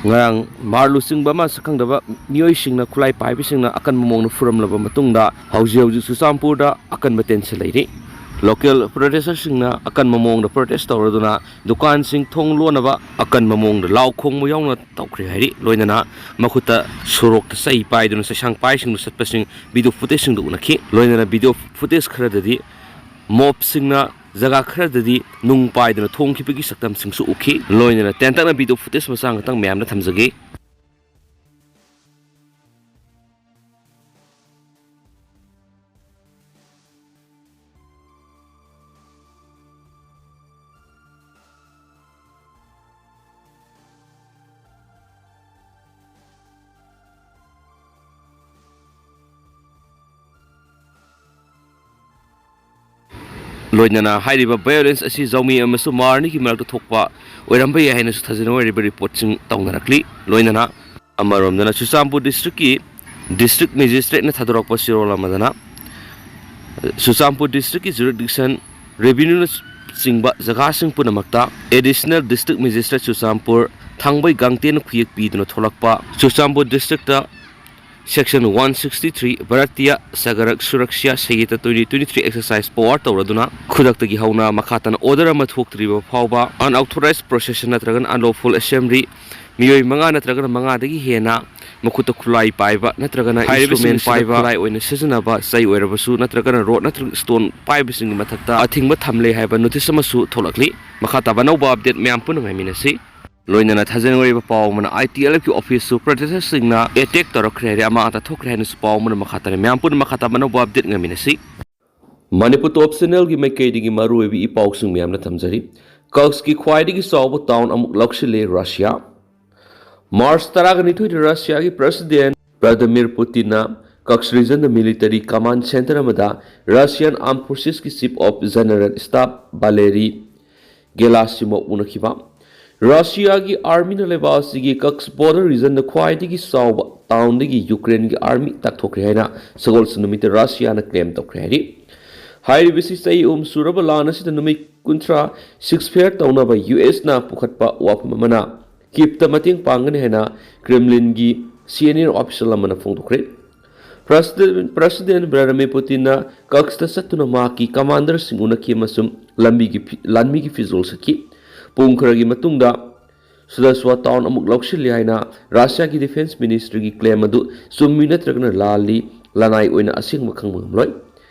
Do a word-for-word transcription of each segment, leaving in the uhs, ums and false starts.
ꯉꯔꯥꯡ ꯃꯥꯔ ꯂꯨꯆꯤꯡꯕ ꯑꯃ ꯁꯛꯈꯪꯗꯕ ꯃꯤꯑꯣꯏꯁꯤꯡꯅ, ꯈꯨꯠꯂꯥꯏ ꯄꯥꯏꯕꯁꯤꯡꯅ ꯑꯀꯟꯕ ꯃꯑꯣꯡꯗ ꯐꯨꯔꯝꯂꯕ ꯃꯇꯨꯡꯗ ꯍꯧꯖꯤꯛ ꯍꯧꯖꯤꯛ ꯆꯨꯔꯆꯥꯟꯄꯨꯔꯗ ꯑꯀꯟꯕ tension ꯂꯩꯔꯤ꯫ Local protesters ꯁꯤꯡꯅ ꯑꯀꯟꯕ ꯃꯑꯣꯡꯗ protest ꯇꯧꯔꯗꯨꯅ ꯗꯨꯀꯥꯟꯁꯤꯡ ꯊꯣꯡ ꯂꯣꯟꯅꯕ ꯑꯀꯟꯕ ꯃꯑꯣꯡꯗ ꯂꯥꯎ ꯈꯣꯡꯕ ꯌꯥꯎꯅ ꯇꯧꯈ꯭ꯔꯦ ꯍꯥꯏꯔꯤ꯫ ꯂꯣꯏꯅꯅ ꯃꯈꯨꯠꯇ ꯁꯣꯔꯣꯛꯇ ꯆꯩ ꯄꯥꯏꯗꯨꯅ ꯆꯩꯁꯥꯡ ꯄꯥꯏꯁꯤꯡꯗꯨ ꯆꯠꯄꯁꯤꯡ video footage ꯁꯤꯡꯗꯨ ꯎꯅꯈꯤ꯫ ꯂꯣꯏꯅꯅ video footage ꯈꯔꯗꯗꯤ mob ꯁꯤꯡꯅ ꯖꯒꯥ ꯈꯔꯗꯗꯤ ꯅꯨꯡ ꯄꯥꯏꯗꯨꯅ ꯊꯣꯡꯈꯤꯕꯒꯤ ꯁꯛꯇꯝꯁꯤꯡꯁꯨ ꯎꯈꯤ꯫ ꯂꯣꯏꯅꯅ ꯇꯦꯟꯇꯛꯅ video footage ꯃꯆꯥ ꯉꯥꯛꯇꯪ ꯃꯌꯥꯝꯗ ꯊꯝꯖꯒꯦ꯫ ꯂꯣꯏꯅꯅ ꯍꯥꯏꯔꯤꯕ violence ꯑꯁꯤ ꯖꯥꯎꯃꯤ ꯑꯃꯁꯨꯡ ꯃꯥꯔ ꯑꯅꯤꯒꯤ ꯃꯔꯛꯇ ꯊꯣꯛꯄ ꯑꯣꯏꯔꯝꯕ ꯌꯥꯏ ꯍꯥꯏꯅꯁꯨ ꯊꯥꯖꯅꯔꯤꯕ report ꯁꯤꯡ ꯇꯧꯅꯔꯛꯂꯤ꯫ ꯂꯣꯏꯅꯅ ꯑꯃꯔꯣꯝꯗꯅ ꯆꯨꯔꯆꯥꯟꯄꯨꯔ district ꯀꯤ district magistrate ꯅ ꯊꯥꯗꯣꯔꯛꯄ ꯆꯦꯔꯣꯜ ꯑꯃꯗꯅ ꯆꯨꯔꯆꯥꯟꯄꯨꯔ district ꯀꯤ jurisdiction, revenue ꯅꯆꯤꯡꯕ ꯖꯒꯥꯁꯤꯡ ꯄꯨꯝꯅꯃꯛꯇ Additional District Magistrate ꯆꯨꯔꯆꯥꯟꯄꯨꯔ ꯊꯥꯡꯕꯩ ꯒꯥꯡꯇꯦꯟ ꯈꯨꯌꯦꯛ ꯄꯤꯗꯨꯅ ꯊꯣꯛꯂꯛꯄ ꯆꯨꯔꯆꯥꯟꯄꯨꯔ district ꯇ Section one sixty three Bharatiya Sadarak Suraksha Sahita twenty twenty-three exercise power ꯇꯧꯔꯗꯨꯅ ꯈꯨꯗꯛꯇꯒꯤ ꯍꯧꯅ ꯃꯈꯥ ꯇꯥꯅ order ꯑꯃ ꯊꯣꯛꯇ꯭ꯔꯤꯕ ꯐꯥꯎꯕ unauthorized procession ꯅꯠꯇ꯭ꯔꯒꯅ unlawful assembly, ꯃꯤꯑꯣꯏ ꯃꯉꯥ ꯅꯠꯇ꯭ꯔꯒꯅ ꯃꯉꯥꯗꯒꯤ ꯍꯦꯟꯅ ꯃꯈꯨꯠꯇ ꯈꯨꯠꯂꯥꯏ ꯄꯥꯏꯕ ꯅꯠꯇ꯭ꯔꯒꯅ ꯍꯥꯏꯔꯤꯕꯁꯤꯡ instrument ꯑꯁꯤꯗ ꯄꯥꯏꯕ, ꯈꯨꯠꯂꯥꯏ ꯑꯣꯏꯅ ꯁꯤꯖꯤꯟꯅꯕ, ꯆꯩ ꯑꯣꯏꯔꯕꯁꯨ ꯅꯠꯇ꯭ꯔꯒꯅ rod ꯅꯠꯇ꯭ꯔꯒ stone ꯄꯥꯏꯕꯁꯤꯡꯒꯤ ꯃꯊꯛꯇ ꯑꯊꯤꯡꯕ ꯊꯝꯂꯦ ꯍꯥꯏꯕ notice ꯑꯃꯁꯨ ꯊꯣꯛꯂꯛꯂꯤ꯫ ꯃꯈꯥ ꯇꯥꯕ ꯑꯅꯧꯕ update ꯃꯌꯥꯝ ꯄꯨꯟꯅ ꯉꯥꯏꯃꯤꯟꯅꯁꯤ꯫ ꯂꯣꯏꯅꯅ ꯊꯥꯖꯅꯔꯤꯕ ꯄꯥꯎ ꯑꯃꯅ I T L F ꯀꯤ office ꯁꯨ protesters ꯁꯤꯡꯅ attack ꯇꯧꯔꯛꯈ꯭ꯔꯦ ꯍꯥꯏꯔꯦ, ꯑꯃꯥꯡ ꯑꯇꯥ ꯊꯣꯛꯈ꯭ꯔꯦ ꯍꯥꯏꯅꯁꯨ ꯄꯥꯎ ꯑꯃꯅ ꯃꯈꯥ ꯇꯥꯔꯦ꯫ ꯃꯌꯥꯝ ꯄꯨꯟꯅ ꯃꯈꯥ ꯇꯥꯕ ꯑꯅꯧꯕ update ꯉꯥꯏꯃꯤꯟꯅꯁꯤ꯫ ꯃꯅꯤꯄꯨꯔ Top Channel ꯒꯤ ꯃꯥꯏꯀꯩꯗꯒꯤ ꯃꯔꯨꯑꯣꯏꯕ ꯏ ꯄꯥꯎꯁꯤꯡ ꯃꯌꯥꯝꯅ ꯊꯝꯖꯔꯤ꯫ ꯀꯛꯁꯀꯤ ꯈ꯭ꯋꯥꯏꯗꯒꯤ ꯆꯥꯎꯕ town ꯑꯃꯨꯛ ꯂꯧꯁꯤꯜꯂꯦ ꯔꯁꯤꯌꯥ꯫ ꯃꯥꯔꯆ ꯇꯔꯥꯒ ꯅꯤꯊꯣꯏꯗ ꯔꯁꯤꯌꯥꯒꯤ President Vladimir Putin ꯅ ꯀꯛꯁ region ꯗ military command center ꯑꯃꯗ Russian Armed Forces ꯀꯤ Chief of General Staff Valery Gerasimov ꯎꯅꯈꯤꯕ꯫ ꯔꯁꯤꯌꯥꯒꯤ army ꯅ ꯂꯩꯕꯥꯛ ꯑꯁꯤꯒꯤ ꯀꯛꯁ border region ꯗ ꯈ꯭ꯋꯥꯏꯗꯒꯤ ꯆꯥꯎꯕ town ꯗꯒꯤ ꯌꯨꯀ꯭ꯔꯦꯟꯒꯤ army ꯇꯥꯛꯊꯣꯛꯈ꯭ꯔꯦ ꯍꯥꯏꯅ ꯁꯒꯣꯜꯁꯦꯟ ꯅꯨꯃꯤꯠꯇ ꯔꯁꯤꯌꯥꯅ claim ꯇꯧꯈ꯭ꯔꯦ ꯍꯥꯏꯔꯤ꯫ ꯍꯥꯏꯔꯤꯕꯁꯤ ꯆꯍꯤ ꯑꯍꯨꯝ ꯁꯨꯔꯕ ꯂꯥꯟ ꯑꯁꯤꯗ ꯅꯨꯃꯤꯠ ꯀꯨꯟꯊ꯭ꯔꯥ ceasefire ꯇꯧꯅꯕ U S ꯅ ꯄꯨꯈꯠꯄ ꯋꯥꯐꯝ ꯑꯃꯅ ꯀꯤꯞꯇ ꯃꯇꯦꯡ ꯄꯥꯡꯒꯅꯤ ꯍꯥꯏꯅ ꯀ꯭ꯔꯦꯝꯂꯤꯟꯒꯤ ꯁꯤ ꯑꯦꯟ ꯑꯦꯟ ꯑꯣꯐꯤꯁꯤꯌꯦꯜ ꯑꯃꯅ ꯐꯣꯡꯗꯣꯛꯈ꯭ꯔꯦ꯫ ꯄ꯭ꯔꯁꯤꯗꯦꯟ ꯄ꯭ꯔꯁꯤꯗꯦꯟ ꯚ꯭ꯂꯥꯗꯤꯃꯤꯔ ꯄꯨꯇꯤꯟꯅ ꯀꯛꯁꯇ ꯆꯠꯇꯨꯅ ꯃꯍꯥꯛꯀꯤ ꯀꯃꯥꯟꯗꯔꯁꯤꯡ ꯎꯅꯈꯤ ꯑꯃꯁꯨꯡ ꯂꯝꯕꯤꯒꯤ ꯐꯤ- ꯂꯥꯟꯃꯤꯒꯤ ꯐꯤꯖꯣꯜ ꯁꯠꯈꯤ꯫ ꯄꯨꯡ ꯈꯔꯒꯤ ꯃꯇꯨꯡꯗ ꯁꯨꯗꯁꯋꯥ ꯇꯥꯎꯟ ꯑꯃꯨꯛ ꯂꯧꯁꯤꯜꯂꯤ ꯍꯥꯏꯅ ꯔꯥꯁꯤꯌꯥꯒꯤ ꯗꯤꯐꯦꯟꯁ ꯃꯤꯅꯤꯁꯇ꯭ꯔꯤꯒꯤ ꯀ꯭ꯂꯦꯝ ꯑꯗꯨ ꯆꯨꯝꯃꯤ ꯅꯠꯇ꯭ꯔꯒꯅ ꯂꯥꯜꯂꯤ, ꯂꯅꯥꯏ ꯑꯣꯏꯅ ꯑꯁꯦꯡꯕ ꯈꯪꯕ ꯉꯝꯂꯣꯏ꯫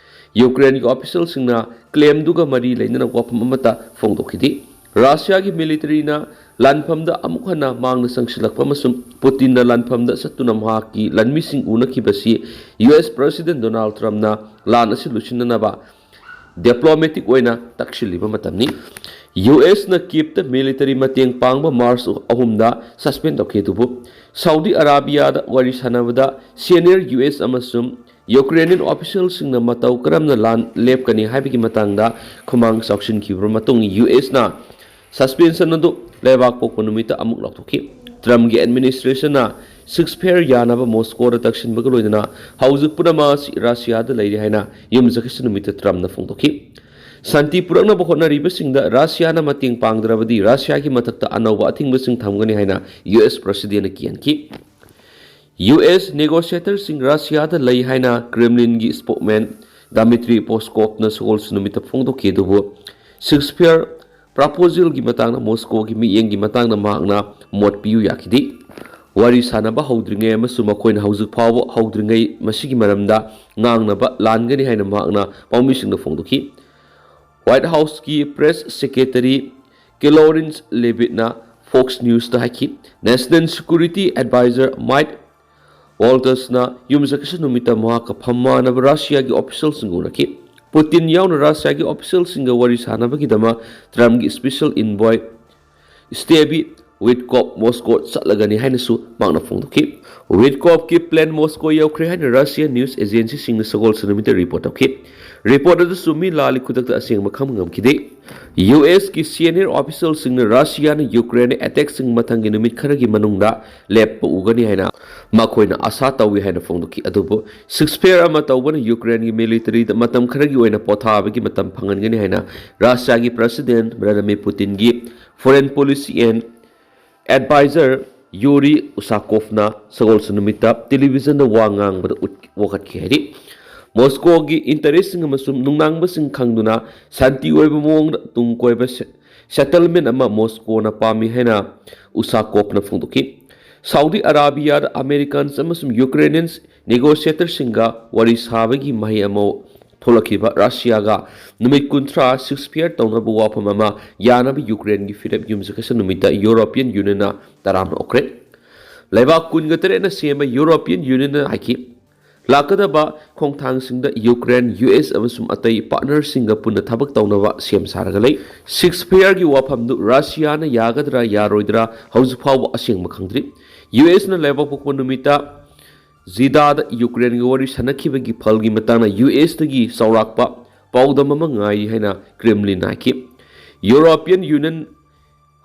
ꯌꯨꯀ꯭ꯔꯦꯟꯒꯤ ꯑꯣꯐꯤꯁꯤꯌꯦꯜꯁꯤꯡꯅ ꯀ꯭ꯂꯦꯝꯗꯨꯒ ꯃꯔꯤ ꯂꯩꯅꯅ ꯋꯥꯐꯝ ꯑꯃꯠꯇ ꯐꯣꯡꯗꯣꯛꯈꯤꯗꯦ꯫ ꯔꯥꯁꯤꯌꯥꯒꯤ ꯃꯤꯂꯤꯇꯔꯤꯅ ꯂꯥꯟꯐꯝꯗ ꯑꯃꯨꯛ ꯍꯟꯅ ꯃꯥꯡꯗ ꯆꯪꯁꯤꯜꯂꯛꯄ ꯑꯃꯁꯨꯡ ꯄꯨꯇꯤꯟꯅ ꯂꯥꯟꯐꯝꯗ ꯆꯠꯇꯨꯅ ꯃꯍꯥꯛꯀꯤ ꯂꯥꯟꯃꯤꯁꯤꯡ ꯎꯅꯈꯤꯕꯁꯤ ꯌꯨ ꯑꯦꯁ ꯄ꯭ꯔꯁꯤꯗꯦꯟ ꯗꯣꯅꯥꯜꯗ ꯇ꯭ꯔꯝꯞꯅ ꯂꯥꯟ ꯑꯁꯤ ꯂꯣꯏꯁꯤꯟꯅꯅꯕ ꯗꯤꯄ꯭ꯂꯣꯃꯦꯇꯤꯛ ꯑꯣꯏꯅ ꯇꯛꯁꯤꯜꯂꯤꯕ ꯃꯇꯝꯅꯤ꯫ ꯌꯨ ꯑꯦꯁꯅ ꯀꯤꯞꯇ ꯃꯤꯂꯤꯇꯔꯤ ꯃꯇꯦꯡ ꯄꯥꯡꯕ ꯃꯥꯔꯆ ꯑꯍꯨꯝꯗ ꯁꯁꯄꯦꯟ ꯇꯧꯈꯤ, ꯑꯗꯨꯕꯨ ꯁꯥꯎꯗꯤ ꯑꯔꯥꯕꯤꯌꯥꯗ ꯋꯥꯔꯤ ꯁꯥꯟꯅꯕꯗ ꯁꯦꯅꯤꯌꯔ ꯌꯨ ꯑꯦꯁ ꯑꯃꯁꯨꯡ ꯌꯨꯀ꯭ꯔꯦꯅꯤꯌꯟ ꯑꯣꯐꯤꯁꯤꯌꯦꯜꯁꯤꯡꯅ ꯃꯇꯧ ꯀꯔꯝꯅ ꯂꯥꯟ ꯂꯦꯞꯀꯅꯤ ꯍꯥꯏꯕꯒꯤ ꯃꯇꯥꯡꯗ ꯈꯨꯃꯥꯡ ꯆꯥꯎꯁꯤꯟꯈꯤꯕ ꯃꯇꯨꯡ ꯌꯨ ꯑꯦꯁꯅ ꯁꯁꯄꯦꯟꯁꯟ ꯑꯗꯨ ꯂꯩꯕꯥꯛ ꯄꯣꯛꯄ ꯅꯨꯃꯤꯠꯇ ꯑꯃꯨꯛ ꯂꯥꯎꯊꯣꯛꯈꯤ꯫ ꯇ꯭ꯔꯝꯞꯀꯤ ꯑꯦꯗꯃꯤꯅꯤꯁꯇ꯭ꯔꯦꯁꯟꯅ ꯁꯤꯖꯐꯥꯌꯔ ꯌꯥꯅꯕ ꯃꯣꯁꯀꯣꯗ ꯇꯛꯁꯤꯟꯕꯒ ꯂꯣꯏꯅꯅ ꯍꯧꯖꯤꯛ ꯄꯨꯝꯅꯃꯛ ꯑꯁꯤ ꯔꯥꯁꯤꯌꯥꯗ ꯂꯩꯔꯤ ꯍꯥꯏꯅ ꯌꯨꯝꯁꯀꯩꯁ ꯅꯨꯃꯤꯠꯇ ꯇ꯭ꯔꯝꯞꯅ ꯐꯣꯡꯗꯣꯛꯈꯤ꯫ ꯁꯥꯟꯇꯤ ꯄꯨꯔꯛꯅꯕ ꯍꯣꯠꯅꯔꯤꯕꯁꯤꯡꯗ ꯔꯥꯁꯤꯌꯥꯅ ꯃꯇꯦꯡ ꯄꯥꯡꯗ꯭ꯔꯕꯗꯤ ꯔꯥꯁꯤꯌꯥꯒꯤ ꯃꯊꯛꯇ ꯑꯅꯧꯕ ꯑꯊꯤꯡꯕꯁꯤꯡ ꯊꯝꯒꯅꯤ ꯍꯥꯏꯅ ꯌꯨ ꯑꯦꯁ ꯄ꯭ꯔꯁꯤꯗꯦꯟꯅ ꯀꯤꯍꯟꯈꯤ꯫ ꯌꯨ ꯑꯦꯁ ꯅꯦꯒꯣꯁꯤꯌꯦꯇꯔꯁꯤꯡ ꯔꯥꯁꯤꯌꯥꯗ ꯂꯩ ꯍꯥꯏꯅ ꯀ꯭ꯔꯦꯝꯂꯤꯟꯒꯤ ꯁ꯭ꯄꯣꯛꯃꯦꯟ ꯗꯥꯃꯤꯇ꯭ꯔꯤ ꯄꯣꯁꯀꯣꯞꯅ ꯁꯒꯣꯜꯁꯦꯟ ꯅꯨꯃꯤꯠꯇ ꯐꯣꯡꯗꯣꯛꯈꯤ, ꯑꯗꯨꯕꯨ ꯁꯤꯖꯐꯥꯌꯔ ꯄ꯭ꯔꯄꯣꯖꯦꯜꯒꯤ ꯃꯇꯥꯡꯗ ꯃꯣꯁꯀꯣꯒꯤ ꯃꯤꯠꯌꯦꯡꯒꯤ ꯃꯇꯥꯡꯗ ꯃꯍꯥꯛꯅ ꯃꯣꯠ ꯄꯤꯌꯨ ꯌꯥꯈꯤꯗꯦ꯫ ꯋꯥꯔꯤ ꯁꯥꯅꯕ ꯍꯧꯗ꯭ꯔꯤꯉꯩ ꯑꯃꯁꯨꯡ ꯃꯈꯣꯏꯅ ꯍꯧꯖꯤꯛ ꯐꯥꯎꯕ ꯍꯧꯗ꯭ꯔꯤꯉꯩ ꯃꯁꯤꯒꯤ ꯃꯔꯝꯗ ꯉꯥꯡꯅꯕ ꯂꯥꯟꯒꯅꯤ ꯍꯥꯏꯅ ꯃꯍꯥꯛꯅ ꯄꯥꯎꯃꯤꯁꯤꯡꯗ ꯐꯣꯡꯗꯣꯛꯈꯤ꯫ ꯋꯥꯏꯠ ꯍꯥꯎꯁꯀꯤ ꯄ꯭ꯔꯦꯁ ꯁꯦꯀ꯭ꯔꯦꯇꯔꯤ ꯀꯦꯂꯣꯔꯤꯟꯁ ꯂꯦꯕꯤꯠꯅ ꯐꯣꯛꯁ ꯅ꯭ꯌꯨꯁꯇ ꯍꯥꯏꯈꯤ, ꯅꯦꯁꯅꯦꯜ ꯁꯦꯀ꯭ꯌꯨꯔꯤꯇꯤ ꯑꯦꯗꯚꯥꯏꯖꯔ ꯃꯥꯏꯛ ꯋꯥꯜꯇꯁꯅ ꯌꯨꯝꯁꯀꯩꯁ ꯅꯨꯃꯤꯠꯇ ꯃꯍꯥꯛꯀ ꯐꯝꯃꯥꯟꯅꯕ ꯔꯥꯁꯤꯌꯥꯒꯤ ꯑꯣꯐꯤꯁꯤꯌꯦꯜꯁꯤꯡꯒ ꯎꯅꯈꯤ꯫ ꯄꯨꯇꯤꯟ ꯌꯥꯎꯅ ꯔꯥꯁꯤꯌꯥꯒꯤ ꯑꯣꯐꯤꯁꯤꯌꯦꯜꯁꯤꯡꯒ ꯋꯥꯔꯤ ꯁꯥꯅꯕꯒꯤꯗꯃꯛ ꯇ꯭ꯔꯝꯞꯀꯤ ꯁ꯭ꯄꯦꯁꯦꯜ ꯏꯟꯚꯣꯏ ꯁ꯭ꯇꯦꯚꯤ ꯋꯤꯠꯀꯣꯞ ꯃꯣꯁꯀꯣ ꯆꯠꯂꯒꯅꯤ ꯍꯥꯏꯅꯁꯨ ꯃꯍꯥꯛꯅ ꯐꯣꯡꯗꯣꯛꯈꯤ꯫ ꯋꯤꯠꯀꯣꯞꯀꯤ ꯄ꯭ꯂꯦꯟ ꯃꯣꯁꯀꯣ ꯌꯧꯈ꯭ꯔꯦ ꯍꯥꯏꯅ ꯔꯥꯁꯤꯌꯥ ꯅ꯭ꯌꯨꯁ ꯑꯦꯖꯦꯟꯁꯤꯁꯤꯡꯅ ꯁꯒꯣꯜꯁꯦꯟ ꯅꯨꯃꯤꯠꯇ ꯔꯤꯄꯣꯔꯠ ꯇꯧꯈꯤ꯫ ꯔꯤꯄꯣꯔꯠ ꯑꯗꯨ ꯆꯨꯝꯃꯤ ꯂꯥꯜꯂꯤ ꯈꯨꯗꯛꯇ ꯑꯁꯦꯡꯕ ꯈꯪꯕ ꯉꯝꯈꯤꯗꯦ꯫ ꯌꯨ ꯑꯦꯁꯀꯤ ꯁꯤꯅꯤꯌꯔ ꯑꯣꯐꯤꯁꯤꯌꯦꯜꯁꯤꯡꯅ ꯔꯥꯁꯤꯌꯥꯅ ꯌꯨꯀ꯭ꯔꯦꯟꯗ ꯑꯦꯇꯦꯛꯁꯤꯡ ꯃꯊꯪꯒꯤ ꯅꯨꯃꯤꯠ ꯈꯔꯒꯤ ꯃꯅꯨꯡꯗ ꯂꯦꯞꯄ ꯎꯒꯅꯤ ꯍꯥꯏꯅ ꯃꯈꯣꯏꯅ ꯑꯥꯁꯥ ꯇꯧꯏ ꯍꯥꯏꯅ ꯐꯣꯡꯗꯣꯛꯈꯤ꯫ ꯑꯗꯨꯕꯨ ꯁꯤꯖꯐꯥꯌꯔ ꯑꯃ ꯇꯧꯕꯅ ꯌꯨꯀ꯭ꯔꯦꯟꯒꯤ ꯃꯤꯂꯤꯇꯔꯤꯗ ꯃꯇꯝ ꯈꯔꯒꯤ ꯑꯣꯏꯅ ꯄꯣꯊꯥꯕꯒꯤ ꯃꯇꯝ ꯐꯪꯍꯟꯒꯅꯤ ꯍꯥꯏꯅ ꯔꯥꯁꯤꯌꯥꯒꯤ ꯄ꯭ꯔꯁꯤꯗꯦꯟ ꯚ꯭ꯂꯥꯗꯤꯃꯤꯔ ꯄꯨꯇꯤꯟꯒꯤ foreign policy and adviser Yuri ꯎꯁꯥꯀꯣꯐꯅ ꯁꯒꯣꯜꯁꯦꯟ ꯅꯨꯃꯤꯠꯇ ꯇꯦꯂꯤꯚꯤꯖꯟꯗ ꯋꯥ ꯉꯥꯡꯕꯗ ꯎꯠ-, ꯋꯥꯀꯠꯈꯤ ꯍꯥꯏꯔꯤ꯫ ꯃꯣꯁꯀꯣꯒꯤ ꯏꯟꯇꯔꯦꯁꯁꯤꯡ ꯑꯃꯁꯨꯡ ꯅꯨꯡꯅꯥꯡꯕꯁꯤꯡ ꯈꯪꯗꯨꯅ ꯁꯥꯟꯇꯤ ꯑꯣꯏꯕ ꯃꯑꯣꯡꯗ ꯇꯨꯡ ꯀꯣꯏꯕ ꯁꯦ-, ꯁꯦꯇꯜꯃꯦꯟ ꯑꯃ ꯃꯣꯁꯀꯣꯅ ꯄꯥꯝꯃꯤ ꯍꯥꯏꯅ ꯎꯁꯥꯀꯣꯐꯅ ꯐꯣꯡꯗꯣꯛꯈꯤ꯫ ꯁꯥꯎꯗꯤ ꯑꯔꯥꯕꯤꯌꯥꯗ ꯑꯃꯦꯔꯤꯀꯥꯟꯁ ꯑꯃꯁꯨꯡ ꯌꯨꯀ꯭ꯔꯦꯅꯤꯌꯟꯁ ꯅꯦꯒꯣꯁꯤꯌꯦꯇꯔꯁꯤꯡꯒ ꯋꯥꯔꯤ ꯁꯥꯕꯒꯤ ꯃꯍꯩ ꯑꯃ ꯊꯣꯛꯂꯛꯈꯤꯕ ꯔꯁꯤꯌꯥꯒ ꯅꯨꯃꯤꯠ ꯀꯨꯟꯊ꯭ꯔꯥ ꯁꯤꯁꯐꯤꯌꯔ ꯇꯧꯅꯕ ꯋꯥꯐꯝ ꯑꯃ ꯌꯥꯅꯕ ꯌꯨꯀ꯭ꯔꯦꯟꯒꯤ ꯐꯤꯔꯦꯞ ꯌꯨꯝꯁꯀꯩꯁ ꯅꯨꯃꯤꯠꯇ ꯌꯨꯔꯣꯄꯤꯌꯟ ꯌꯨꯅꯤꯌꯟꯅ ꯇꯔꯥꯝꯅ ꯑꯣꯛꯈ꯭ꯔꯦ꯫ ꯂꯩꯕꯥꯛ ꯀꯨꯟꯒ ꯇꯔꯦꯠꯅ ꯁꯦꯝꯕ ꯌꯨꯔꯣꯄꯤꯌꯟ ꯌꯨꯅꯤꯌꯟꯅ ꯍꯥꯏꯈꯤ, ꯂꯥꯛꯀꯗꯕ ꯈꯣꯡꯊꯥꯡꯁꯤꯡꯗ ꯌꯨꯀ꯭ꯔꯦꯟ, ꯌꯨ ꯑꯦꯁ ꯑꯃꯁꯨꯡ ꯑꯇꯩ ꯄꯥꯔꯠꯅꯔꯁꯤꯡꯒ ꯄꯨꯟꯅ ꯊꯕꯛ ꯇꯧꯅꯕ ꯁꯦꯝ ꯁꯥꯔꯒ ꯂꯩ꯫ ꯁꯤꯁꯐꯤꯌꯔꯒꯤ ꯋꯥꯐꯝꯗꯨ ꯔꯁꯤꯌꯥꯅ ꯌꯥꯒꯗ꯭ꯔꯥ ꯌꯥꯔꯣꯏꯗ꯭ꯔꯥ ꯍꯧꯖꯤꯛ ꯐꯥꯎꯕ ꯑꯁꯦꯡꯕ ꯈꯪꯗ꯭ꯔꯤ꯫ ꯌꯨ ꯑꯦꯁꯅ ꯂꯩꯕꯥꯛ ꯄꯣꯛꯄ ꯅꯨꯃꯤꯠꯇ ꯖꯤꯗꯥꯗ ꯌꯨꯀ꯭ꯔꯦꯟꯒ ꯋꯥꯔꯤ ꯁꯥꯟꯅꯈꯤꯕꯒꯤ ꯐꯜꯒꯤ ꯃꯇꯥꯡꯗ ꯌꯨ ꯑꯦꯁꯇꯒꯤ ꯆꯥꯎꯔꯥꯛꯄ ꯄꯥꯎꯗꯝ ꯑꯃ ꯉꯥꯏꯔꯤ ꯍꯥꯏꯅ ꯀ꯭ꯔꯦꯝꯂꯤꯟꯅ ꯍꯥꯏꯈꯤ꯫ European Union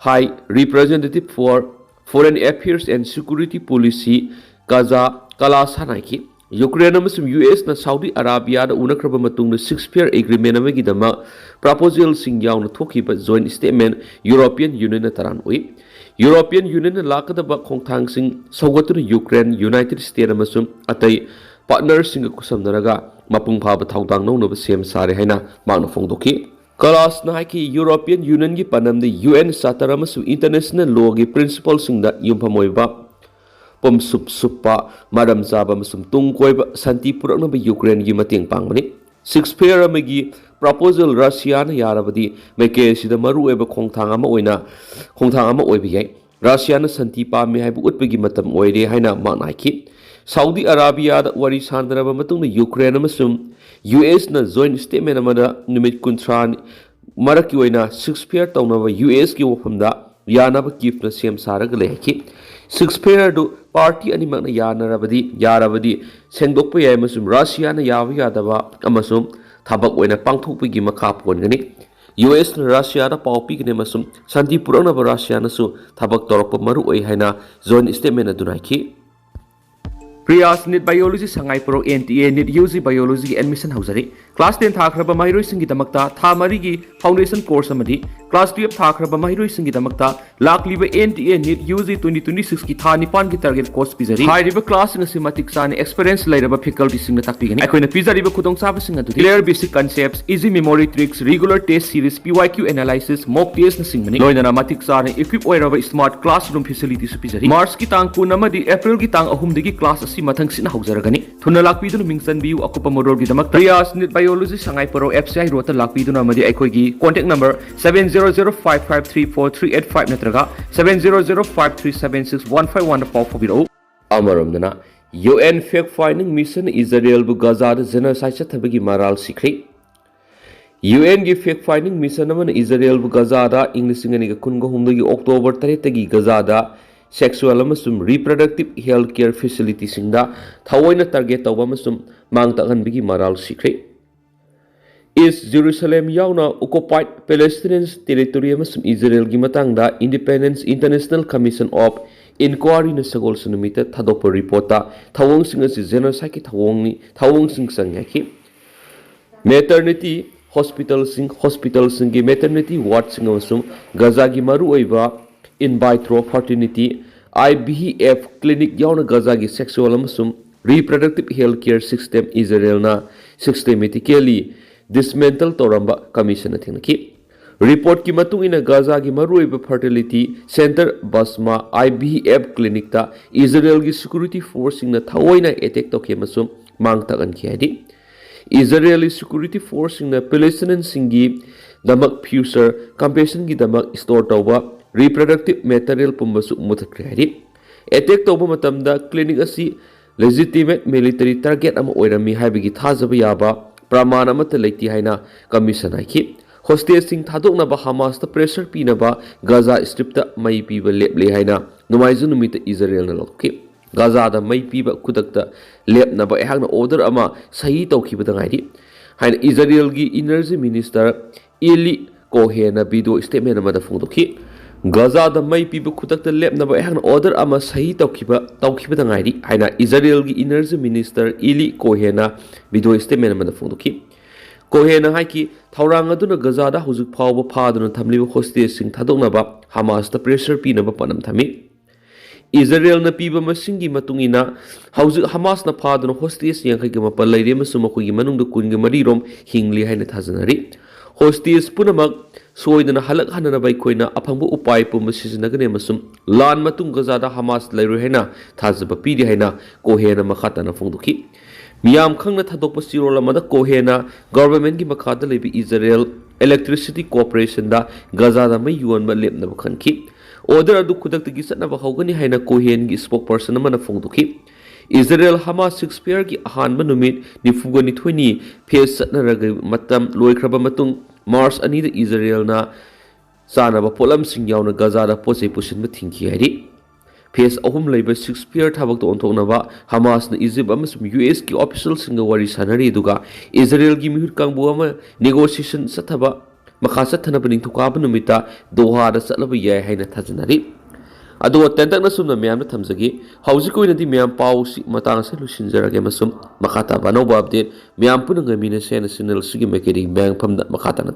High Representative for Foreign Affairs and Security Policy ꯀꯥꯖꯥ ꯀꯂꯥꯁꯥꯟ ꯍꯥꯏꯈꯤ, ꯌꯨꯀ꯭ꯔꯦꯟ ꯑꯃꯁꯨꯡ ꯌꯨ ꯑꯦꯁꯅ ꯁꯥꯎꯗꯤ ꯑꯔꯥꯕꯤꯌꯥꯗ ꯎꯅꯈ꯭ꯔꯕ ꯃꯇꯨꯡꯗ ꯁꯤꯁꯐꯤꯌꯔ ꯑꯦꯒ꯭ꯔꯤꯃꯦꯟ ꯑꯃꯒꯤꯗꯃꯛ ꯄ꯭ꯔꯄꯣꯖꯦꯜꯁꯤꯡ ꯌꯥꯎꯅ ꯊꯣꯛꯈꯤꯕ ꯖꯣꯏꯟ ꯁ꯭ꯇꯦꯠꯃꯦꯟ ꯌꯨꯔꯣꯄꯤꯌꯟ ꯌꯨꯅꯤꯌꯟꯅ ꯇꯔꯥꯝ ꯑꯣꯛꯏ꯫ ꯌꯨꯔꯣꯄꯤꯌꯟ ꯌꯨꯅꯤꯌꯟꯅ ꯂꯥꯛꯀꯗꯕ ꯈꯣꯡꯊꯥꯡꯁꯤꯡ ꯁꯧꯒꯠꯇꯨꯅ ꯌꯨꯀ꯭ꯔꯦꯟ, ꯌꯨꯅꯥꯏꯇꯦꯗ ꯁ꯭ꯇꯦꯠ ꯑꯃꯁꯨꯡ ꯑꯇꯩ ꯄꯥꯔꯠꯅꯔꯁꯤꯡꯒ ꯈꯨꯠꯁꯝꯅꯔꯒ ꯃꯄꯨꯡ ꯐꯥꯕ ꯊꯧꯗꯥꯡ ꯂꯧꯅꯕ ꯁꯦꯝ ꯁꯥꯔꯦ ꯍꯥꯏꯅ ꯃꯍꯥꯛꯅ ꯐꯣꯡꯗꯣꯛꯈꯤ꯫ ꯀꯂꯥꯁꯅ ꯍꯥꯏꯈꯤ, ꯌꯨꯔꯣꯄꯤꯌꯟ ꯌꯨꯅꯤꯌꯟꯒꯤ ꯄꯥꯟꯗꯝꯗꯤ ꯌꯨ ꯑꯦꯟ ꯆꯥꯔꯇꯔ ꯑꯃꯁꯨꯡ ꯏꯟꯇꯔꯅꯦꯁꯅꯦꯜ ꯂꯣꯒꯤ ꯄ꯭ꯔꯤꯟꯁꯤꯄꯜꯁꯤꯡꯗ ꯌꯨꯝꯐꯝ ꯑꯣꯏꯕ, ꯄꯨꯝꯁꯨꯞ ꯁꯨꯞꯄ, ꯃꯔꯝ ꯆꯥꯕ ꯑꯃꯁꯨꯡ ꯇꯨꯡ ꯀꯣꯏꯕ ꯁꯥꯟꯇꯤ ꯄꯨꯔꯛꯅꯕ ꯌꯨꯀ꯭ꯔꯦꯟꯒꯤ ꯃꯇꯦꯡ ꯄꯥꯡꯕꯅꯤ꯫ ꯁꯤꯁꯐꯤꯌꯔ ꯑꯃꯒꯤ ꯄ꯭ꯔꯄꯣꯖꯦꯜ ꯔꯁꯤꯌꯥꯅ ꯌꯥꯔꯕꯗꯤ ꯃꯥꯏꯀꯩ ꯑꯁꯤꯗ ꯃꯔꯨꯑꯣꯏꯕ ꯈꯣꯡꯊꯥꯡ ꯑꯃ ꯑꯣꯏꯅ, ꯈꯣꯡꯊꯥꯡ ꯑꯃ ꯑꯣꯏꯕ ꯌꯥꯏ꯫ ꯔꯁꯤꯌꯥꯅ ꯁꯥꯟꯇꯤ ꯄꯥꯝꯃꯤ ꯍꯥꯏꯕ ꯎꯠꯄꯒꯤ ꯃꯇꯝ ꯑꯣꯏꯔꯦ ꯍꯥꯏꯅ ꯃꯍꯥꯛꯅ ꯍꯥꯏꯈꯤ꯫ ꯁꯥꯎꯗꯤ ꯑꯔꯥꯕꯤꯌꯥꯗ ꯋꯥꯔꯤ ꯁꯥꯟꯅꯔꯕ ꯃꯇꯨꯡꯗ ꯌꯨꯀ꯭ꯔꯦꯟ ꯑꯃꯁꯨꯡ ꯌꯨ ꯑꯦꯁꯅ ꯖꯣꯏꯟ ꯁ꯭ꯇꯦꯠꯃꯦꯟ ꯑꯃꯗ ꯅꯨꯃꯤꯠ ꯀꯨꯟꯊ꯭ꯔꯥꯅꯤ ꯃꯔꯛꯀꯤ ꯑꯣꯏꯅ ꯁꯤꯁꯐꯤꯌꯔ ꯇꯧꯅꯕ ꯌꯨ ꯑꯦꯁꯀꯤ ꯋꯥꯐꯝꯗ ꯌꯥꯅꯕ ꯀꯤꯐꯅ ꯁꯦꯝ ꯁꯥꯔꯒ ꯂꯩ ꯍꯥꯏꯈꯤ꯫ ꯁꯤꯁꯐꯤꯌꯔꯗꯨ ꯄꯥꯔꯇꯤ ꯑꯅꯤꯃꯛꯅ ꯌꯥꯅꯔꯕꯗꯤ, ꯌꯥꯔꯕꯗꯤ ꯁꯦꯡꯗꯣꯛꯄ ꯌꯥꯏ ꯑꯃꯁꯨꯡ ꯔꯁꯤꯌꯥꯅ ꯌꯥꯕ ꯌꯥꯗꯕ ꯑꯃꯁꯨꯡ ꯊꯕꯛ ꯑꯣꯏꯅ ꯄꯥꯡꯊꯣꯛꯄꯒꯤ ꯃꯈꯥ ꯄꯣꯟꯒꯅꯤ꯫ ꯌꯨ ꯑꯦꯁꯅ ꯔꯁꯤꯌꯥꯗ ꯄꯥꯎ ꯄꯤꯒꯅꯤ ꯑꯃꯁꯨꯡ ꯁꯥꯟꯇꯤ ꯄꯨꯔꯛꯅꯕ ꯔꯁꯤꯌꯥꯅꯁꯨ ꯊꯕꯛ ꯇꯧꯔꯛꯄ ꯃꯔꯨ ꯑꯣꯏ ꯍꯥꯏꯅ ꯖꯣꯏꯟ ꯁ꯭ꯇꯦꯠꯃꯦꯟ ꯑꯗꯨꯅ ꯍꯥꯏꯈꯤ꯫ Priyas NEET biology Sangaiprou N T A NEET U G ꯕꯥꯏꯑꯣꯂꯣꯖꯤꯒꯤ ꯑꯦꯗꯃꯤꯁꯟ ꯍꯧꯖꯔꯤ꯫ Class ten ꯊꯥꯈ꯭ꯔꯕ ꯃꯍꯩꯔꯣꯏꯁꯤꯡꯒꯤꯗꯃꯛꯇ ꯊꯥ ꯃꯔꯤꯒꯤ foundation course ꯑꯃꯗꯤ class twelve ꯊꯥꯈ꯭ꯔꯕ ꯃꯍꯩꯔꯣꯏꯁꯤꯡꯒꯤꯗꯃꯛꯇ ꯂꯥꯛꯂꯤꯕ N T A NEET U G twenty twenty-six ꯀꯤ ꯊꯥ ꯅꯤꯄꯥꯟꯒꯤ target course ꯄꯤꯖꯔꯤ꯫ ꯍꯥꯏꯔꯤꯕ class ꯁꯤꯡ ꯑꯁꯤ ꯃꯇꯤꯛ ꯆꯥꯅ experience ꯂꯩꯔꯕ faculty ꯁꯤꯡꯅ ꯇꯥꯛꯄꯤꯒꯅꯤ꯫ ꯑꯩꯈꯣꯏꯅ ꯄꯤꯖꯔꯤꯕ ꯈꯨꯗꯣꯡꯆꯥꯕꯁꯤꯡ ꯑꯗꯨꯗꯤ clear basic concepts, easy memory tricks, regular test series, P Y Q analysis, mock test ꯅꯆꯤꯡꯕꯅꯤ꯫ ꯂꯣꯏꯅꯅ ꯃꯇꯤꯛ ꯆꯥꯅ equip ꯑꯣꯏꯔꯕ smart classroom facility ꯁꯨ ꯄꯤꯖꯔꯤ꯫ March ꯀꯤ ꯇꯥꯡ ꯀꯨꯟ ꯑꯃꯗꯤ April ꯒꯤ ꯇꯥꯡ ꯑꯍꯨꯝꯗꯒꯤ class ꯑꯁꯤ ꯃꯊꯪꯁꯤꯠꯅ ꯍꯧꯖꯔꯒꯅꯤ꯫ ꯊꯨꯅ ꯂꯥꯛꯄꯤꯗꯨꯅ ꯃꯤꯡ ꯆꯟꯕꯤꯌꯨ꯫ ꯑꯀꯨꯞꯄ ꯃꯔꯣꯜꯒꯤꯗꯃꯛꯇ Priyas NEET Biology Sangai ꯄꯣꯔꯣ F C I road ꯇ ꯂꯥꯛꯄꯤꯗꯨꯅ ꯑꯃꯗꯤ ꯑꯩꯈꯣꯏꯒꯤ contact number seven zero zero five five three four three eight five ꯅꯠꯇ꯭ꯔꯒ seven zero zero five three seven six one five one ꯗ ꯄꯥꯎ ꯐꯥꯎꯕꯤꯔꯛꯎ꯫ ꯑꯃꯔꯣꯝꯗꯅ, U N fact finding mission ꯏꯖꯔꯦꯜꯕꯨ ꯒꯖꯥꯗ genocide ꯆꯠꯊꯕꯒꯤ ꯃꯔꯥꯜ ꯁꯤꯈ꯭ꯔꯦ꯫ U N ꯒꯤ fact finding mission ꯑꯃꯅ ꯏꯖꯔꯦꯜꯕꯨ ꯒꯖꯥꯗ ꯏꯪ ꯂꯤꯁꯤꯡ ꯑꯅꯤꯒ ꯀꯨꯟꯒ ꯍꯨꯝꯗꯣꯏꯒꯤ October ꯇꯔꯦꯠꯇꯒꯤ ꯒꯖꯥꯗ sexual ꯑꯃꯁꯨꯡ reproductive health care facility ꯁꯤꯡꯗ ꯊꯑꯣꯏꯅ target ꯇꯧꯕ ꯑꯃꯁꯨꯡ ꯃꯥꯡ ꯇꯥꯛꯍꯟꯕꯒꯤ ꯃꯔꯥꯜ ꯁꯤꯈ꯭ꯔꯦ꯫ East Jerusalem ꯌꯥꯎꯅ occupied Palestinian territory ꯑꯃꯁꯨꯡ ꯏꯖꯔꯦꯜꯒꯤ ꯃꯇꯥꯡꯗ Independence International Commission of Inquiry ꯅ ꯁꯒꯣꯜꯁꯦꯟ ꯅꯨꯃꯤꯠꯇ ꯊꯥꯗꯣꯛꯄ report ꯇ ꯊꯧꯑꯣꯡꯁꯤꯡ ꯑꯁꯤ genocide ꯀꯤ ꯊꯧꯑꯣꯡꯅꯤ, ꯊꯧꯑꯣꯡꯁꯤꯡ ꯆꯪꯉꯤ ꯍꯥꯏꯈꯤ꯫ Maternity hospital ꯁꯤꯡ, hospital ꯁꯤꯡꯒꯤ maternity ward ꯁꯤꯡ ꯑꯃꯁꯨꯡ ꯒꯖꯥꯒꯤ ꯃꯔꯨꯑꯣꯏꯕ in vitro fertility, I V F clinic ꯌꯥꯎꯅ ꯒꯖꯥꯒꯤ sexual ꯑꯃꯁꯨꯡ reproductive health care system ꯏꯖꯔꯦꯜꯅ systematically dismantle ꯇꯧꯔꯝꯕ commission ꯅ ꯊꯦꯡꯅꯈꯤ꯫ Report ꯀꯤ ꯃꯇꯨꯡ ꯏꯟꯅ, ꯒꯖꯥꯒꯤ ꯃꯔꯨꯑꯣꯏꯕ fertility center ꯕꯁꯃꯥ I V F clinic ꯇ ꯏꯖꯔꯦꯜꯒꯤ security force ꯁꯤꯡꯅ ꯊꯑꯣꯏꯅ attack ꯇꯧꯈꯤ ꯑꯃꯁꯨꯡ ꯃꯥꯡ ꯇꯥꯛꯍꯟꯈꯤ ꯍꯥꯏꯔꯤ꯫ ꯏꯖꯔꯦꯜꯒꯤ security force ꯁꯤꯡꯅ Palestinian ꯁꯤꯡꯒꯤꯗꯃꯛ future compensation ꯒꯤꯗꯃꯛ store ꯇꯧꯕ reproductive material ꯄꯨꯝꯕꯁꯨ ꯃꯨꯊꯠꯈ꯭ꯔꯦ ꯍꯥꯏꯔꯤ꯫ Attack ꯇꯧꯕ ꯃꯇꯝꯗ clinic ꯑꯁꯤ legitimate military target ꯑꯃ ꯑꯣꯏꯔꯝꯃꯤ ꯍꯥꯏꯕꯒꯤ ꯊꯥꯖꯕ ꯌꯥꯕ ꯄ꯭ꯔꯃꯥꯟ ꯑꯃꯠꯇ ꯂꯩꯇꯦ ꯍꯥꯏꯅ commission ꯍꯥꯏꯈꯤ꯫ Hostage ꯁꯤꯡ ꯊꯥꯗꯣꯛꯅꯕ Hamas ꯇ pressure ꯄꯤꯅꯕ Gaza Strip ꯇ ꯃꯩ ꯄꯤꯕ ꯂꯦꯞꯂꯦ ꯍꯥꯏꯅ ꯅꯣꯡꯃꯥꯏꯖꯤꯡ ꯅꯨꯃꯤꯠꯇ ꯏꯖꯔꯦꯜꯅ ꯂꯥꯎꯊꯣꯛꯈꯤ꯫ ꯒꯖꯥꯗ ꯃꯩ ꯄꯤꯕ ꯈꯨꯗꯛꯇ ꯂꯦꯞꯅꯕ ꯑꯩꯍꯥꯛꯅ order ꯑꯃ ꯁꯍꯤ ꯇꯧꯈꯤꯕꯗ ꯉꯥꯏꯔꯤ ꯍꯥꯏꯅ ꯏꯖꯔꯦꯜꯒꯤ Energy Minister Eli Cohen ꯅ video statement ꯑꯃꯗ ꯐꯣꯡꯗꯣꯛꯈꯤ꯫ ꯒꯖꯥꯗ ꯃꯩ ꯄꯤꯕ ꯈꯨꯗꯛꯇ ꯂꯦꯞꯅꯕ ꯑꯩꯍꯥꯛꯅ order ꯑꯃ ꯁꯍꯤ ꯇꯧꯈꯤꯕ, ꯇꯧꯈꯤꯕꯗ ꯉꯥꯏꯔꯤ ꯍꯥꯏꯅ ꯏꯖꯔꯦꯜꯒꯤ Energy Minister Eli Cohen ꯅ video statement ꯑꯃꯗ ꯐꯣꯡꯗꯣꯛꯈꯤ꯫ ꯀꯣꯍꯦꯟꯅ ꯍꯥꯏꯈꯤ, ꯊꯧꯔꯥꯡ ꯑꯗꯨꯅ ꯒꯖꯥꯗ ꯍꯧꯖꯤꯛ ꯐꯥꯎꯕ ꯐꯥꯗꯨꯅ ꯊꯝꯂꯤꯕ ꯍꯣꯁꯇꯦꯖꯁꯤꯡ ꯊꯥꯗꯣꯛꯅꯕ ꯍꯃꯥꯁꯇ ꯄ꯭ꯔꯦꯁꯔ ꯄꯤꯅꯕ ꯄꯥꯟꯗꯝ ꯊꯝꯃꯤ꯫ ꯏꯖꯔꯦꯜꯅ ꯄꯤꯕ ꯃꯁꯤꯡꯒꯤ ꯃꯇꯨꯡ ꯏꯟꯅ, ꯍꯧꯖꯤꯛ ꯍꯃꯥꯁꯅ ꯐꯥꯗꯨꯅ ꯍꯣꯁꯇꯦꯖ ꯌꯥꯡꯈꯩꯒ ꯃꯥꯄꯜ ꯂꯩꯔꯤ ꯑꯃꯁꯨꯡ ꯃꯈꯣꯏꯒꯤ ꯃꯅꯨꯡꯗ ꯀꯨꯟꯒ ꯃꯔꯤ ꯔꯣꯝ ꯍꯤꯡꯂꯤ ꯍꯥꯏꯅ ꯊꯥꯖꯅꯔꯤ꯫ ꯍꯣꯁꯇꯦꯖ ꯄꯨꯝꯅꯃꯛ ꯁꯣꯏꯗꯅ ꯍꯜꯂꯛꯍꯟꯅꯅꯕ ꯑꯩꯈꯣꯏꯅ ꯑꯐꯪꯕ ꯎꯄꯥꯏ ꯄꯨꯝꯕ ꯁꯤꯖꯤꯟꯅꯒꯅꯤ ꯑꯃꯁꯨꯡ ꯂꯥꯟ ꯃꯇꯨꯡ ꯒꯖꯥꯗ ꯍꯃꯥꯁ ꯂꯩꯔꯣꯏ ꯍꯥꯏꯅ ꯊꯥꯖꯕ ꯄꯤꯔꯤ ꯍꯥꯏꯅ ꯀꯣꯍꯦꯟꯅ ꯃꯈꯥ ꯇꯥꯅ ꯐꯣꯡꯗꯣꯛꯈꯤ꯫ ꯃꯤꯌꯥꯝ ꯈꯪꯅ ꯊꯥꯗꯣꯛꯄ ꯆꯦꯔꯣꯜ ꯑꯃꯗ ꯀꯣꯍꯦꯟꯅ ꯒꯚꯔꯟꯃꯦꯟꯒꯤ ꯃꯈꯥꯗ ꯂꯩꯕ ꯏꯖꯔꯦꯜ ꯏꯂꯦꯛꯇ꯭ꯔꯤꯁꯤꯇꯤ ꯀꯣꯔꯄꯣꯔꯦꯁꯟꯗ ꯒꯖꯥꯗ ꯃꯩ ꯌꯣꯟꯕ ꯂꯦꯞꯅꯕ ꯈꯟꯈꯤ꯫ ꯑꯣꯔꯗꯔ ꯑꯗꯨ ꯈꯨꯗꯛꯇꯒꯤ ꯆꯠꯅꯕ ꯍꯧꯒꯅꯤ ꯍꯥꯏꯅ ꯀꯣꯍꯦꯟꯒꯤ ꯁ꯭ꯄꯣꯛꯄꯔꯁꯟ ꯑꯃꯅ ꯐꯣꯡꯗꯣꯛꯈꯤ꯫ ꯏꯖꯔꯦꯜ ꯍꯃꯥꯁ ꯁꯤꯖꯐꯌꯔꯒꯤ ꯑꯍꯥꯟꯕ ꯅꯨꯃꯤꯠ ꯅꯤꯐꯨꯒ ꯅꯤꯊꯣꯏꯅꯤ ꯐꯦꯁ ꯆꯠꯅꯔꯒ ꯃꯇꯝ ꯂꯣꯏꯈ꯭ꯔꯕ ꯃꯇꯨꯡ, ꯃꯥꯔꯆ ꯑꯅꯤꯗ ꯏꯖꯔꯦꯜꯅ ꯆꯥꯅꯕ ꯄꯣꯠꯂꯝꯁꯤꯡ ꯌꯥꯎꯅ ꯒꯖꯥꯗ ꯄꯣꯠ ꯆꯩ ꯄꯨꯁꯤꯟꯕ ꯊꯤꯡꯈꯤ ꯍꯥꯏꯔꯤ꯫ ꯐꯦꯁ ꯑꯍꯨꯝ ꯂꯩꯕ ꯁꯤꯖꯐꯌꯔ ꯊꯕꯛꯇ ꯑꯣꯟꯊꯣꯛꯅꯕ ꯍꯃꯥꯁꯅ ꯏꯖꯤꯞ ꯑꯃꯁꯨꯡ ꯌꯨ ꯑꯦꯁꯀꯤ ꯑꯣꯐꯤꯁꯤꯌꯦꯜꯁꯤꯡꯒ ꯋꯥꯔꯤ ꯁꯥꯟꯅꯔꯤ, ꯑꯗꯨꯒ ꯏꯖꯔꯦꯜꯒꯤ ꯃꯤꯍꯨꯠ ꯀꯥꯡꯕꯨ ꯑꯃ ꯅꯦꯒꯣꯁꯤꯌꯦꯁꯟ ꯆꯠꯊꯕ, ꯃꯈꯥ ꯆꯠꯊꯅꯕ ꯅꯤꯡꯊꯧꯀꯥꯕ ꯅꯨꯃꯤꯠꯇ ꯗꯣꯍꯥꯗ ꯆꯠꯂꯕ ꯌꯥꯏ ꯍꯥꯏꯅ ꯊꯥꯖꯅꯔꯤ꯫ ꯑꯗꯨꯒ ꯇꯦꯟꯇꯛꯅ ꯁꯨꯝꯅ ꯃꯌꯥꯝꯗ ꯊꯝꯖꯒꯦ꯫ ꯍꯧꯖꯤꯛꯀꯤ ꯑꯣꯏꯅꯗꯤ ꯃꯌꯥꯝ ꯄꯥꯎꯁꯤ ꯃꯇꯥꯡ ꯑꯁꯤꯗ ꯂꯣꯏꯁꯤꯟꯖꯔꯒꯦ ꯑꯃꯁꯨꯡ ꯃꯈꯥ ꯇꯥꯕ ꯑꯅꯧꯕ ꯑꯞꯗꯦꯠ ꯃꯌꯥꯝ ꯄꯨꯟꯅ ꯉꯥꯏꯃꯤꯟꯅꯁꯦ ꯍꯥꯏꯅ ꯆꯦꯅꯦꯜ ꯑꯁꯤꯒꯤ ꯃꯥꯏꯀꯩꯗꯒꯤ ꯃꯌꯥꯝ ꯐꯝꯅ ꯃꯈꯥ ꯇꯥꯅ